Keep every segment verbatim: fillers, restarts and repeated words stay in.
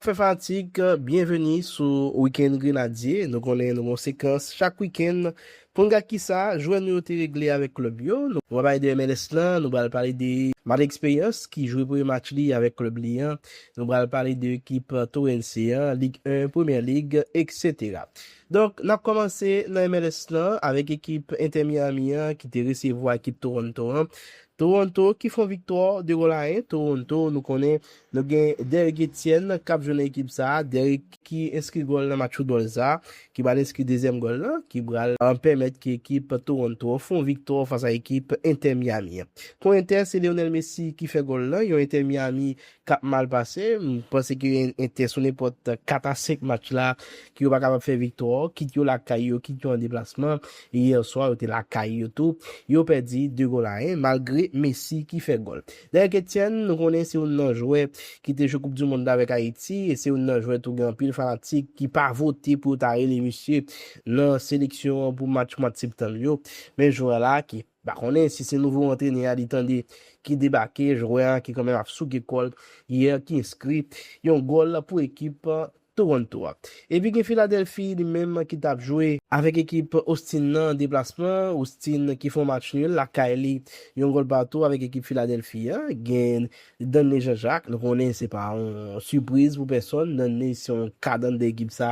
Fè fanatik, byenveni sou Weekend Grenadye. Nou konnen nou gon sekans chak wikenn pou n gad kisa jwè nou yo te regle avèk klèb yo. Nou pral pale de M L S lan, nou pral pale de Martin Expérience ki jwe premye match li avèk klèb li an. Nou pral pale de ekip Torrance an, Lig en, Premyè Lig, etsetera. Donk, n ap kòmanse nan M L S lan avèk ekip Inter Miami an ki te resevwa ekip Toronto an. Toronto ki fè yon viktwa de gòl a en. Toronto, nou konnen, nou gen Derrick Etienne k ap jwe nan ekip sa a. Derrick ki enskri gòl nan match foutbòl sa a, ki pral enskri dezyèm gòl lan, ki pral, euh, pèmèt ke ekip Toronto fè yon viktwa fas a ekip Inter Miami an. Pou Inter, se Lionel Messi ki fè gòl lan, yon Inter Miami k ap mal pase. M panse ke Inter sou nenpòt kat a senk match la, ke yo pa kapab fè viktwa, kit yo lakay yo, kit yo an deplasman. E yè swa, yo te lakay yo tou. Yo pèdi de gòl a en, malgre Messi ki fè gòl. Derrick Etienne, nou konnen se youn nan jwè ki te jwe Koup di Mond la avèk Ayiti, e se youn nan jwè tou gen anpil fanatik ki pa vote pou yo ta rele misye nan seleksyon an pou match mwa septanm yo. Men jwè la ki pa konnen si se nouvo antrenè a li tande ki debake, jwè a ki kanmenm ap souke kò l yè, ki enskri yon gòl pou ekip Toronto a. Epi gen Philadelphie li menm ki t ap jwe avèk ekip Austin nan an deplasman. Austin ki fè yon match nil lakay li, yon gòl patou avèk ekip Philadelphie a. Gen Danley Jean-Jacques, nou konnen se pa yon sipriz pou pèsonn. Danley se yon kad anndan ekip sa,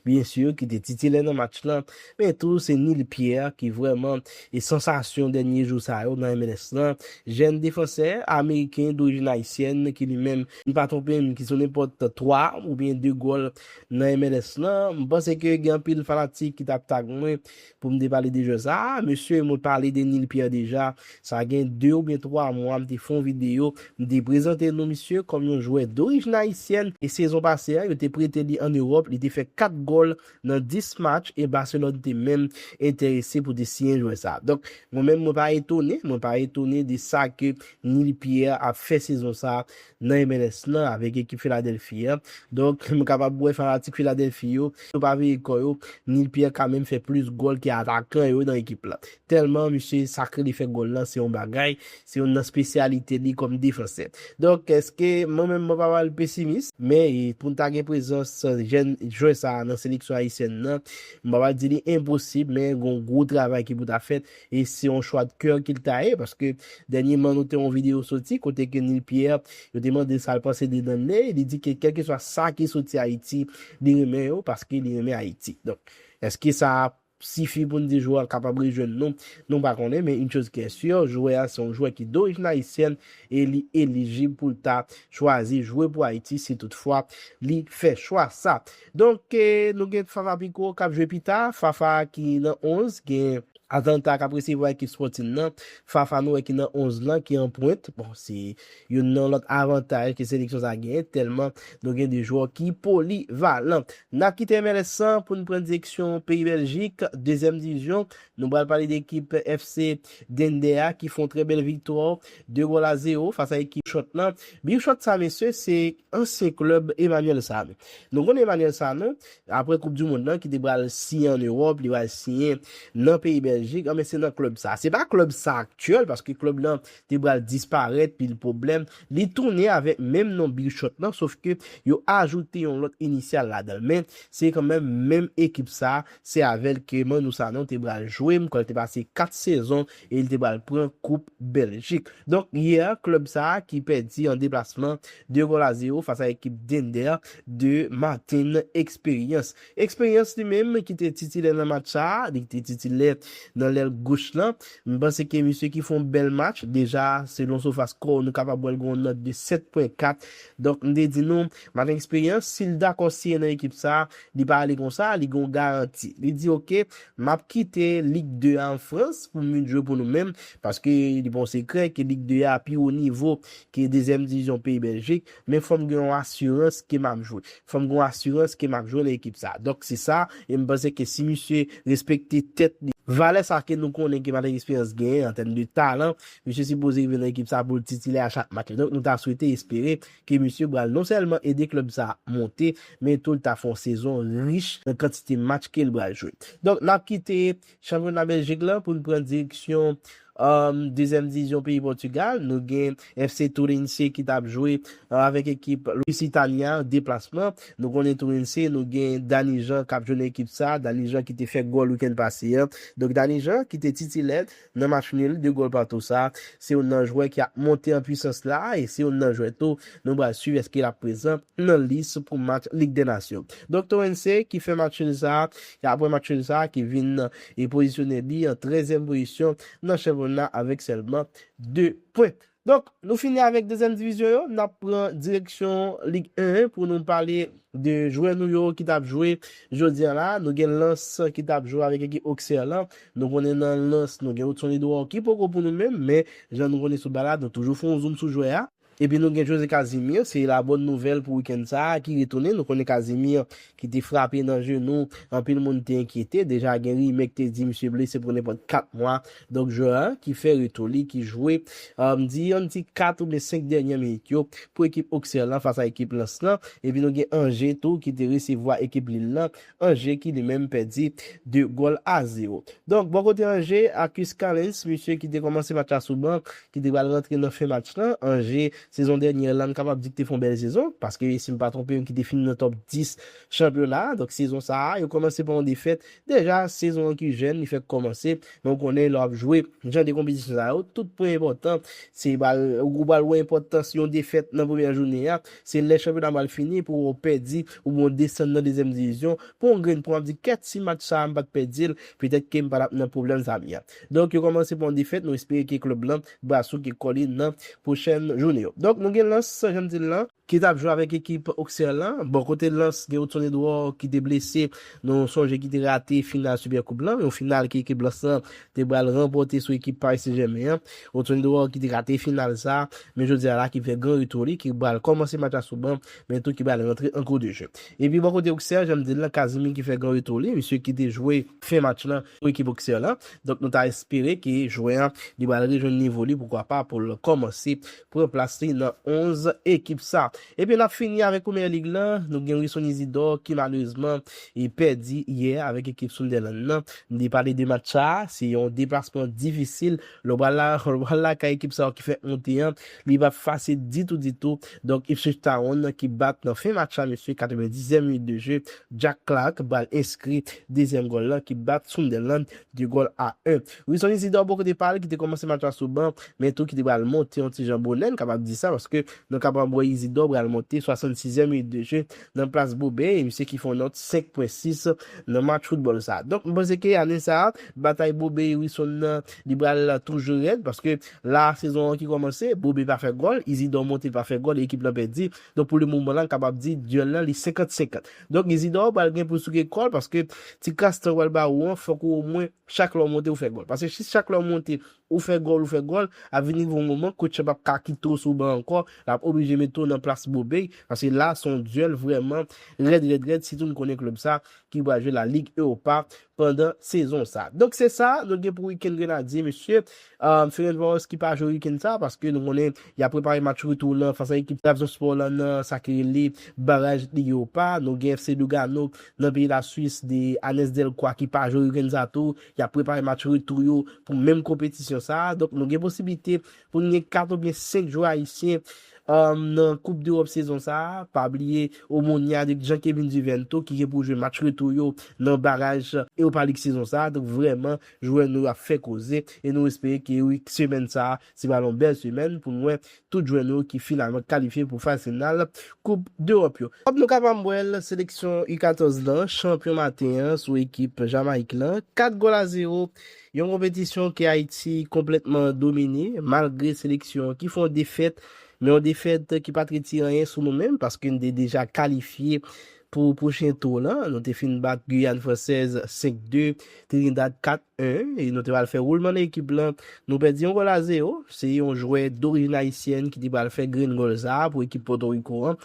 byen si, ki te titilè nan match lan. Men tou, se Neil Pierre ki vrèman e sansasyon dènye jou sa yo nan M L S lan. Jèn defansè ameriken dorijin ayisyèn ki li menm, m pa twonpe m, ki sou nenpòt twa oubyen de gòl nan M L S lan. M panse ke gen anpil fanatik ki t ap tag mwen pou m te pale de jwè sa a. Mesye, mwen pale de Neil Pierre deja. Sa gen de oubyen twa mwa, m te fè yon videyo, m te prezante nou misye kòm yon jwè dorijin ayisyèn. E sezon pase a, yo te prete li ann Ewòp, li te fè kat gòl nan dis match e Barcelone te menm enterese pou te siyen jwè sa. Donk, mwen menm, mwen pa etone, mwen pa etone de sa ke Neil Pierre ap fè sezon sa nan M L S lan avèk ekip Philadelphie an. Donk, mwen kapab wè fanatik Philadelphie yo, yo pa veye kò yo, Neil Pierre kanmenm fè plis gòl ke atakan yo nan ekip la. Tèlman misye sakre li fè gòl lan, se yon bagay, se youn nan espesyalite li kòm defansè. Donk, èske mwen menm mwen pa pral pesimis, men, e, pou n ta gen prezans jèn jwè sa a nan seleksyon ayisyèn nan, m pa pral di li enposib, men gon gwo travay ki pou ta fèt, e se yon chwa de kè ke l ta ye, paske dènyèman nou te yon videyo soti, kote ke Neil Pierre, yo te mande l sa l panse de Danley, li di ke kèlkeswa sa ki soti Ayiti, li renmen yo, paske li renmen Ayiti. Donk, èske sa ap sifi pou n di jwè a kapab rejwenn nou? Nou pa konnen, men une chose qui est sûre, jwè a se yon jwè ki dorijin ayisyèn e li elijib pou l ta chwazi jwe pou Ayiti si toutfwa li fè chwa sa. Donk, eh, nou gen Fafa Picault k ap jwe pita, Fafa ki nan onz, gen Atlanta k ap resevwa ekip Sporting nan, Fafa nou wè ki nan onz lan, ki an pwent. Bon, se youn nan lòt avantaj ke seleksyon sa genyen, tèlman nou gen de jwè ki polivalan. N ap kite M L S lan pou n pran direksyon peyi Bèljik, dezyèm divizyon. Nou pral pale de ekip F C Dendè a ki fè yon trè bèl viktwa, de gòl a zewo fas a ekip Bichot lan. Bichot sa, mesye, se ansyen klèb Emmanuel Sanon. Nou konnen Emmanuel Sanon, apre Koup di Mond lan, ki te pral siyen ann Ewòp, li pral siyen nan peyi Bèljik, anben se nan klèb sa. Se pa klèb sa aktyèl, paske klèb lan te pral disparèt, pil pwoblèm. Li tounen avèk menm non Bichot lan, sof ke yo ajoute yon lòt inisyal ladan l. Men, se kanmenm menm ekip sa, se avè l ke Manou Sanon te pral jwe, m kwè l te pase kat sezon, e li te pral pran Koup Bèljik. Donk, yè, klèb sa a ki pèdi an deplasman de gòl a zewo fas a ekip Dendè de Martin Expérience. Expérience li menm ki te titilè nan match sa a, li te titilè nan lèl goch lan. M panse ke misye ki fè yon bèl match, deja, selon SofaScore, nou kapab wè l gen yon nòt de sèt pwen kat. Donk, m te di nou, Martin Expérience, si l dakò siyen nan ekip sa a, li pa ale konsa, li gen yon garanti. Li di, oke, m ap kite Lig de a an Frans pou m vin jwe pou nou menm, paske li pa yon sekrè ke Lig de a pi wo nivo ke dezyèm divizyon peyi Bèljik, men fò m gen yon asirans ke m ap jwe. Fò m gen yon asirans ke m ap jwe nan ekip sa. Donk, se sa, e m panse ke si misye respekte tèt li, valè sa ke nou konnen ke Martin Expérience genyen an tèm de talan, misye sipoze rive nan ekip sa pou l titilè a chak match. Donk, nou ta swete espere ke misye pral non sèlman ede klèb sa monte, men tou l ta fè yon sezon rich nan kantite match ke l pral jwe. Donk, n ap kite chanpyona Bèljik lan pou n pran direksyon um, dezyèm divizyon peyi Pòtigal. Nou gen F C Tourense ki t ap jwe, uh, avèk ekip Lusitania, deplasman. Nou konnen Tourense, nou gen Dany Jean k ap jwe nan ekip sa. Dany Jean ki te fè gòl wikenn pase an. Donk, Dany Jean ki te titilè nan match nil, de gòl patou sa. Se youn nan jwè ki ap monte an pwisans la, e se youn nan jwè tou nou pral swiv èske l ap prezan nan lis pou match Lig dè Nasyon. Donk, Tourense ki fè match nil sa, e apre match nil sa, ki vin e pozisyone li an trèzyèm pozisyon nan chanpyona avèk sèlman de pwen. Donk, nou fini avèk dezyèm divizyon yo, n ap pran direksyon Lig en pou nou pale de jwè nou yo ki t ap jwe jodi a la. Nou gen Lens ki t ap jwe avèk ekip Auxerre lan. Nou konnen nan Lens, nou gen Hudson Edouard ki poko pou nou menm, men jan nou konnen sou ba la, nou toujou fè yon zoom sou jwè a. Epi nou gen José Casimir, se la bòn nouvèl pou wikenn sa a, ki retounen. Nou konnen Casimir ki te frape nan jenou, anpil moun te enkyete. Deja gen rimè ki te di misye blese pou nenpòt kat mwa. Donk jwè a ki fè retou li, ki jwe, um, di yon ti kat oubyen senk dènye minit yo pou ekip Auxerre lan fas a ekip Lens lan. Epi nou gen Angers tou ki te resevwa ekip Lille lan. Angers ki li menm pèdi de gòl a zewo. Donk, bò kote Angers, Arcus Callens, misye ki te kòmanse match la sou ban, ki te pral rantre nan fen match lan. Angers, sezon dènyè la, n kapab di ki te fè yon bèl sezon, paske si m pa twonpe m, ki te fini nan top dis chanpyona a. Donk, sezon sa a, yo kòmanse pa yon defèt. Deja, sezon an ki jèn, li fèk kòmanse. Men w konnen, lè w ap jwe jan de konpetisyon sa yo, tout pwen enpòtan. Se pral, ou pral wè enpòtans yon defèt nan premyè jounen an. Se lè chanpyona pral fini pou w pèdi oubyen w desann nan dezyèm divizyon. Pou yon grenn pwen, w ap di, kèt, si match sa a m pa t pèdi l, petèt ke m pa t ap nan pwoblèm sa m ye a. Donk, yo kòmanse pa yon defèt, nou espere ke klèb lan, Brasou, ki kole nan pwochèn jounen yo. Donk, nou gen Lens, jan m di l lan, ki t ap jwe avèk ekip Auxerre lan. Bò kote Lens, gen Hudson Edouard ki te blese. Nou sonje ki te rate final Super Coupe lan. Yon final ke ekip Lens lan te pral ranpòte sou ekip Paris Saint-Germain an. Hudson Edouard ki te rate final sa. Men jodi a la ki fè gran retou li, ki pral kòmanse match la sou ban, men tou ki pral rantre an kou de jeu. Epi bò kote Auxerre, jan m di l lan, Casimir ki fè gran retou li, misye ki te jwe fen match lan pou ekip Auxerre lan. Donk nou ta espere ke jwè an, li pral rejwenn nivo li, poukwa pa pou l kòmanse pran plas li nan onz ekip sa. Epi n ap fini avèk Premyè Lig lan, nou gen Wilson Isidore ki malerezman e pèdi yè avèk ekip Sunderland nan. M te pale de match sa, se yon deplasman difisil. Lè w pral la, lè w pral lakay ekip sa yo ki fèk monte an, li p ap fasil ditou, ditou. Donk Ipswich Town ki bat nan fen match la, mesye, katrevendizyèm minit de jeu, Jack Clarke pral enskri dezyèm gòl lan ki bat Sunderland de gòl a en. Wilson Isidore bò kote pa l ki te kòmanse match la sou ban, men tou ki te pral monte yon ti jan bonè, n kapab di sa, paske nou kapab wè Isidore pral monte swasannsizyèm minit de jeu nan plas Bobey, e misye ki fè yon nòt senk pwen sis nan match foutbòl sa. Donk, m panse ke ane sa a, batay Bobey e Wilson nan, li pral toujou rèd, paske la, sezon an ki kòmanse, Bobey pa fè gòl, Isidore monte, li pa fè gòl, e ekip lan pèdi. Donk, pou le moman la, n kapab di, dyèl lan, li senkant senkant. Donk, Isidore pral gen pou souke kò l, paske ti kras tan pral ba ou an, fòk ou omwen, chak lè w monte, ou fè gòl. Paske si chak lè w monte, ou fè gòl, ou fè gòl, ap vin rive yon moman, coach lan p ap ka kite w sou ban ankò, l ap oblije mete w nan plas Bobey, paske la, se yon dyèl vrèman rèd, rèd, rèd, sitou n konnen klèb sa ki pral jwe la Ligue Europa pandan sezon sa. Donk, se sa, nou gen pou Weekend Grenadye, mesye. Um, Ferencvaros ki pa jwe weekend sa, paske nou konnen y ap prepare match retou lan fas a ekip Trabzonspor lan nan sa ki rele baraj Ligue Europa. Nou gen F C Lugano nan peyi Laswis de Hannes Delcourt ki pa jwe weekend sa tou. Y ap prepare match retou yo pou menm konpetisyon sa. Donk, nou gen posiblite pou n gen kat oubyen senk jwè ayisyen, um, nan Koup Dewòp sezon sa a. Pa bliye Omonia de Jean-Kevin Duvento ki gen pou jwe match retou yo nan baraj Europa League sezon sa a. Donk, vrèman, jwè nou yo ap fè koze e nou espere ke wi, semèn sa a, se pral yon bèl semèn pou n wè tout jwè nou yo ki finalman kalifye pou faz final Koup Dewòp yo. Kòm nou kapab wè l, seleksyon U katòz lan, chanpyon maten an sou ekip Jamayik lan, kat gòl a zewo, yon konpetisyon ke Ayiti konplètman domine, malgre seleksyon ki fè yon defèt, men yon defèt ki pa t retire anyen sou nou menm, paske n te deja kalifye pou pwochen tou lan. Nou te fin bat Guyane Française senk de, Trinidad kat en, e nou te pral fè woulman nan ekip lan. Nou pèdi yon gòl a zewo. Se yon jwè dorijin ayisyèn ki te pral fè grenn gòl sa a pou ekip Pòtoriko an.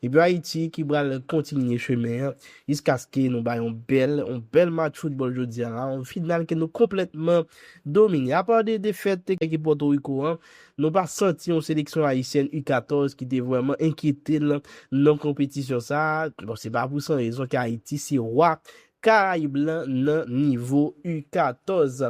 Epi Ayiti ki pral kontinye chemen an jiskaske nou bay yon bèl, yon bèl match foutbòl jodi a la. Yon final ke nou konplètman domine. Apa de defèt ekip Pòtoriko an, nou pa santi yon seleksyon ayisyèn U katòz ki te vrèman enkyete l nan konpetisyon sa a. Bon, se pa pou san rezon ke Ayiti se wa Karayib lan nan nivo U katòz.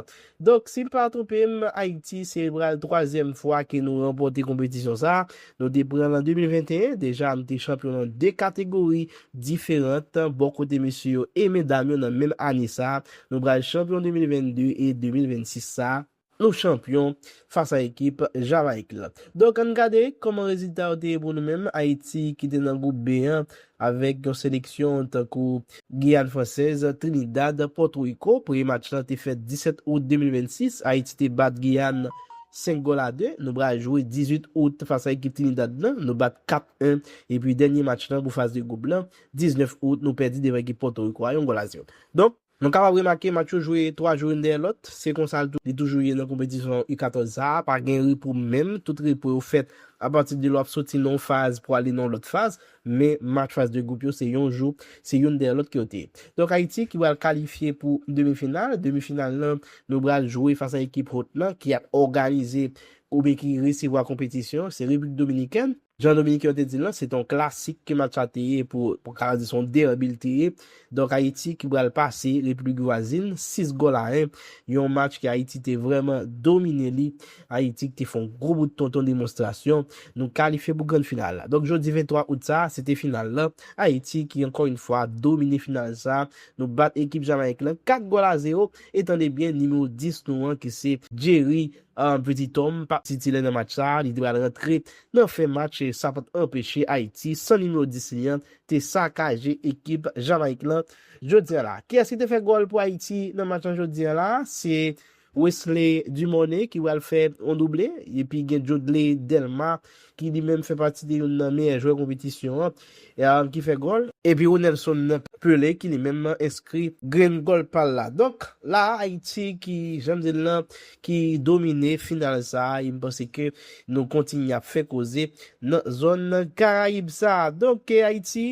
Donk, si m pa twonpe m, Ayiti se pral twazyèm fwa ke nou ranpòte konpetisyon sa a. Nou te pran l an de mil venteyen, deja nou te chanpyon nan de kategori diferan, bò kote mesye yo e medam yo nan menm ane sa a. Nou pral chanpyon de mil vennde e de mil vennsis sa a. Nou chanpyon fas a ekip Jamayik lan. Donk, ann gade kòman rezilta yo te ye pou nou menm. Ayiti ki te nan gwoup B an avèk yon seleksyon tankou Giyàn Fransèz, Trinidad, Pòtoriko. Premye match lan te fèt disèt out de mil vennsis. Ayiti te bat Giyàn senk gòl a de. Nou pral jwe dizuit out fas a ekip Trinidad lan. Nou bat kat en. Epi dènye match lan pou faz de gwoup lan, diznèf out, nou pèdi devan ekip Pòtoriko a, yon gòl a zewo. Donk, nou kapab remake match yo jwe twa jou youn dèyè lòt. Se konsa l tou, li toujou ye nan konpetisyon U katòz sa a. Pa gen repo menm. Tout repo yo fèt apati de lè w ap soti nan yon faz pou ale nan yon lòt faz. Men match faz de gwoup yo, se yon jou, se youn dèyè lòt ke yo te ye. Donk, Ayiti ki pral kalifye pou demi final. Demi final lan, nou pral jwe fas a ekip hòt lan ki ap òganize oubyen ki resevwa konpetisyon, se Repiblik Dominikèn. Jan Dominiken yo te di l lan, se te yon klasik ke match la te ye pou, pou ka di se yon dèbi l te ye. Donk, Ayiti ki pral pase Repiblik vwazin sis gòl a en. Yon match ke Ayiti te vrèman domine li. Ayiti ki te fè yon gwo bout tonton demonstrasyon. Nou kalifye pou grann final la. Donk, jodi venntwa out sa a, se te final lan. Ayiti ki, ankò yon fwa, domine final sa a. Nou bat ekip Jamayik lan kat gòl a zewo. E tande byen, nimewo dis nou an, ki se Jerry, um, Petit Homme, pa titilè nan match sa a. Li te pral rantre nan fen match, e sa pa t anpeche Ayiti, san nimewo dis li an, te sakaje ekip Jamayik lan jodi a la. Kiyès ki te fè gòl pou Ayiti nan match lan jodi a la? Se Wesley Dumornay ki pral fè yon double, epi gen Jodley Delma ki li menm fè pati de youn nan meyè jwè konpetisyon an, e, um, ki fè gòl. Epi Ronelson Pelé ki li menm enskri grenn gòl pa l la. Donk, la, Ayiti ki, jan m di l lan, ki domine final sa a, e m panse ke nou kontinye ap fè koze nan zòn Karayib sa a. Donk, e, Ayiti,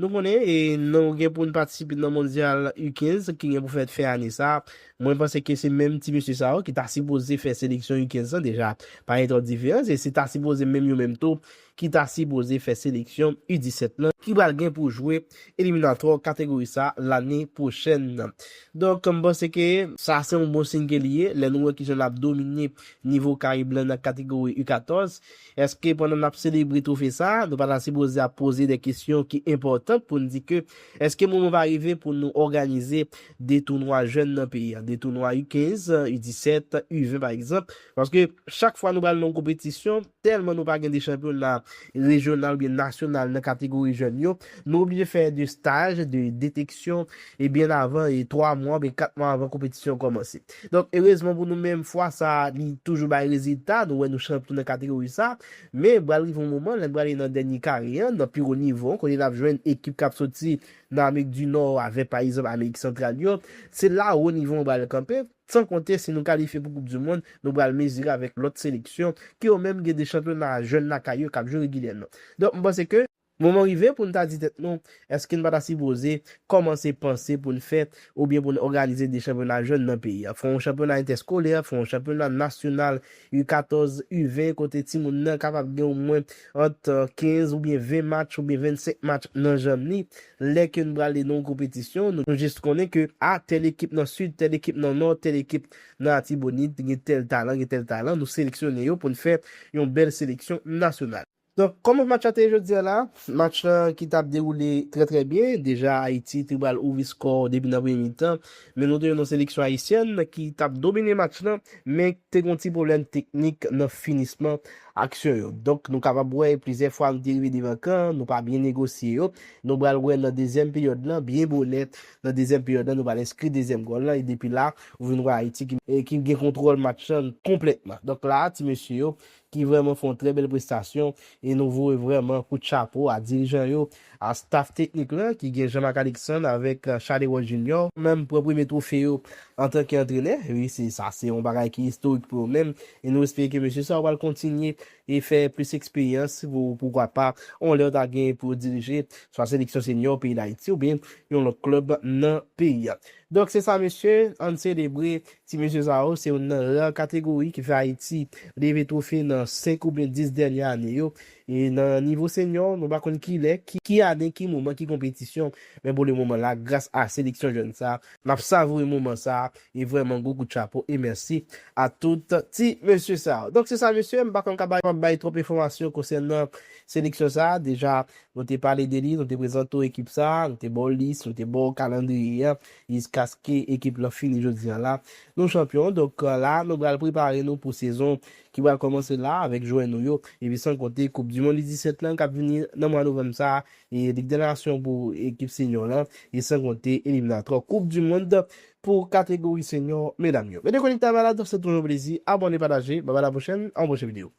nou konnen, e, nou gen pou n patisipe nan Mondyal U kenz ki gen pou fèt fen ane sa a. Mwen panse ke se menm ti mesye sa yo ki ta sipoze fè seleksyon U kenz lan deja. Pa gen twòp diferans, e se ta sipoze menm yo menm tou ki ta sipoze fè seleksyon U disèt lan, ki pral gen pou jwe eliminatwa kategori sa lane pwochèn nan. Donk, m panse ke sa se yon bon siy ke li ye, lè nou wè kijan n ap domine nivo Karayib lan nan kategori U katòz. Èske pandan n ap selebre twofe sa, nou pa ta sipoze ap poze de kesyon ki enpòtan pou n di ke èske moman pa rive pou nou òganize de tounwa jèn nan peyi a, de tounwa U kenz, U disèt, U ven pa egzanp? Paske chak fwa nou pral nan yon konpetisyon, tèlman nou pa gen de chanpyona rejyonal oubyen nasyonal nan kategori jèn yo, nou oblije fè de staj de deteksyon e byen avan, e twa mwa oubyen kat mwa avan konpetisyon an kòmanse. Donk, erezman pou nou menm, fwa sa a, li toujou bay rezilta. Nou wè nou chanpyon nan kategori sa. Men, pral rive yon moman, lè n prale nan dènye kare an, nan pi wo nivo an, kote n ap jwenn ekip k ap soti nan Amerik di Nò avèk, pa egzanp, Amerik Santral yo. Se la wo nivo an pral kanpe. San konte, si nou kalifye pou Koup di Mond, nou pral mezire avèk lòt seleksyon ki yo menm gen de chanpyona jèn lakay yo k ap jwe regilyèman. Donk, m panse ke moman rive pou n ta di tèt nou, èske n pa ta sipoze kòmanse panse pou n fè oubyen pou n òganize de chanpyona jèn nan peyi a? Fè yon chanpyona entèskolè, fè yon chanpyona nasyonal U katòz, U ven, kote timoun nan kapab gen omwen ant, euh, kenz oubyen ven match oubyen vennsenk match nan janm li. Lè ke n prale nan yon konpetisyon, nou, nou jis konnen ke, a, tèl ekip nan Sid, tèl ekip nan Nò, tèl ekip nan Latibonit, gen tèl talan, gen tèl talan, nou seleksyone yo pou n fè yon bèl seleksyon nasyonal. Donk, kòman match la te ye jodi a la? Match lan ki t ap dewoule trè, trè byen. Deja, Ayiti te pral ouvri skò depi nan premye mitan. Men nou te jwenn yon seleksyon ayisyèn ki t ap domine match lan, men te gen yon ti pwoblèm teknik nan finisman aksyon yo. Donk, nou kapab wè plizyè fwa nou te rive devan kan, nou pa byen negosye yo. Nou pral wè nan dezyèm peryòd lan, byen bonè, nan dezyèm peryòd lan, nou pral enskri dezyèm gòl lan, e depi la, ou vin wè Ayiti ki, e ki gen kontwòl match lan konplètman. Donk la, ti mesye yo, ki vrèman fè yon trè bèl prestasyon, e nou voye vrèman kout chapo a dirijan yo, a staff teknik lan, ki gen Jean-Marc Alexandre avèk, euh, Charleroi Junior. Menm pran premye twofe yo antanke antrenè, wi, se sa, se yon bagay ki istorik pou yo menm, e nou espere ke mesye sa yo pral kontinye e fè plis eksperyans pou, poukwa pa, yon lè yo ta gen pou yo dirije swa seleksyon senyò peyi Dayiti oubyen yon lòt klèb nan peyi a. Donk, se sa, mesye, ann selebre Ti mesye sa yo, se youn nan ra kategori ki fè Ayiti leve twofe nan senk oubyen dis dènye ane yo. E nan nivo senyò, nou pa konn ki lè, ki, ki ane, ki moman, ki konpetisyon. Men pou le moman la, gras a seleksyon jèn sa, n ap savoure moman sa, e vrèman gwo kout chapo e mèsi a tout ti mesye sa yo. Donk se sa mesye, m pa konn ka bay, bay twòp enfòmasyon konsènan seleksyon sa. Deja, nou te pale de li, nou te prezante w ekip sa, nou te ba w lis, nou te ba w kalandriye an, jiskaske ekip lan fini jodi an la. Nou chanpyon, donk la, nou pral prepare nou pou sezon ki pral kòmanse la avèk jwè nou yo. Epi san konte Koup di Mond U disèt lan k ap vini nan mwa novanm sa, e Lig dè Nasyon pou ekip senyò lan, e san konte eliminatwa Koup di Mond pou kategori senyò medam yo. Mete konekte a malad, se toujou yon plezi. Abòne, pataje, babay la pwochèn, an pwochen videyo.